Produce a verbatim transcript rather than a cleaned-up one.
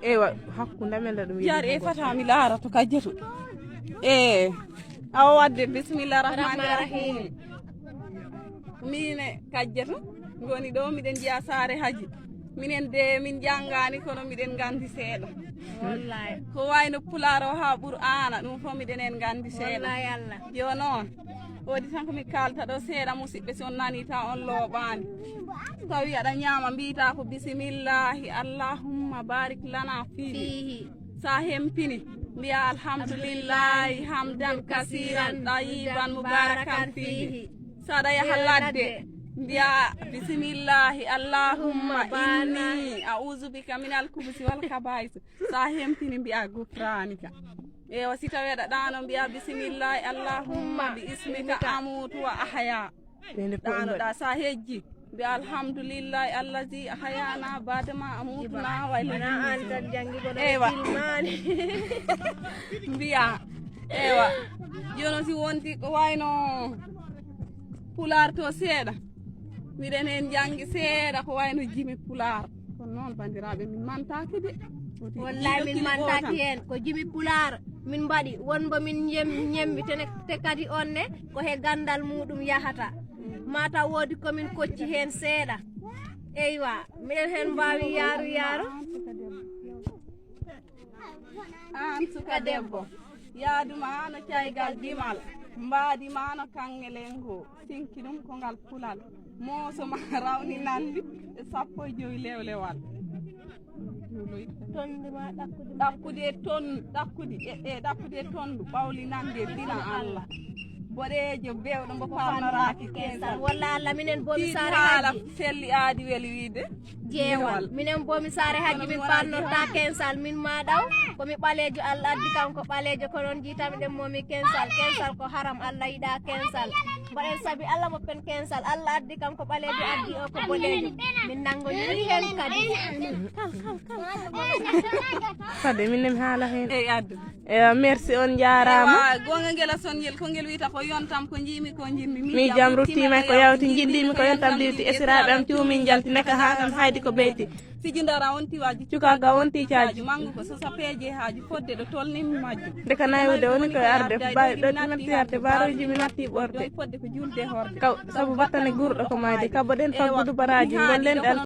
Eywa, hakkunde amen ɗum. Jar e fata mi laara to kajjatu. E awa wadde, bismillah rahmani rahim. Mine kajjatu ngoni ɗo, miɗen njiya saare haji. Minen de min janngaani, kono miɗen nganndi seeɗa. Wallahi. Ko wayno pulaar o haa qur'aana, ɗum fof miɗen en nganndi seeɗa. Wallahi Allah. Yo noon. Woodi tan ko mi kaalta ɗo seeɗa, musidɓe, si on nanii ta on looɓaani. So tawi aɗa ñaama, mbiyta ko bisimillahi, allahumma barik lana fihi. Fihi. Sa hempini, mbiya alhamdulillahi hamdan kasiran tayyiban mubarakan fihi. Sa aɗa yaha ladde, mbiya bisimillahi, allahumma inni a'udhu bika min alkubusi wal kabaisi. Sa hempini, mbiya gufranika. Ewa, si tawi aɗa ɗaano, mbiya bisimillahi, allahumma bi ismika amutu wa ahya. Ɗaanoɗa, sa hejji, mbiya alhamdulillahi allazi ahyana badama amutuna wa ilayhi nushur. Ewa. Mbiya, ewa. Jono si wonti ko wayno pulaar to seeɗa, miɗen heen njanngi seeɗa ko wayno jimi pulaar. Kono noon, banndiraaɓe, min mantaaki de. Wallahi, min mantaaki heen. Ko jimi pulaar min mbaɗi. Wonmbo min ñem-, ñemmi, te ne-, te kadi on ne ko he ganndal muɗum yahata. Mataw woodi ko min kocci heen seeɗa. Eywa, miɗen heen mbaawi yaaru yaaru. Aan suka debbo, yaadu ma no caygal gimal, mbaadi ma no kaŋŋe lengo, sinki ɗum ko ngal pulal, mooso ma rawni nandi e sappo e jowi lewlewal. Tondu ma ɗakkude. Ɗakkude ton-, ɗakkude, e, e, ɗakkude tondu, ɓawli nandi e dina Allah. Boɗeejo bewɗo mbo parnoraaki kensal. Walla Allah, minen bo mi saare haala hajji. Selli aadi weli wiide. Jeewal. Minen bo mi saare hajji min parnorta kensal, min ma ɗaw. Ko mi ɓaleejo, Allah addi kam ko ɓaleejo, ko noon jiitami ɗen mo mi kensal. Kensal ko haram, Allah yiɗa kensal. Mbaɗen sabi Allah moppen kensal. Allah addi kam ko ɓaleejo, addi o ko boɗeejo. Min nango ñiri heen kadi. Fade min ne mi haala heen. Eyi, addu. Ewa, merci, on njaaraama. Ewa, goonga ngel a son ngel, ko ngel wiyta ko yontam, ko njiimi, ko njimmi. Mi jam ruttiima ko yawti, njindiimi ko yontam diwti. Esiraaɓe am cuumi, njalti neka haa kam haydi ko beyti. Sijindara on tiwaaji. Cukaaga on tiicaaji. Manngu ko sosa peeje haaji, fodde ɗo tolni mi majjo. Nde ka naywude woni koye arde, baawi ɗo ɗi natti arde, baaroji mi natti ɓorde. Fodde ko julde horde. Kaw, sabu battane guurɗo ko mayde, kabbo ɗen faggudu baraaji, ngollen ɗal.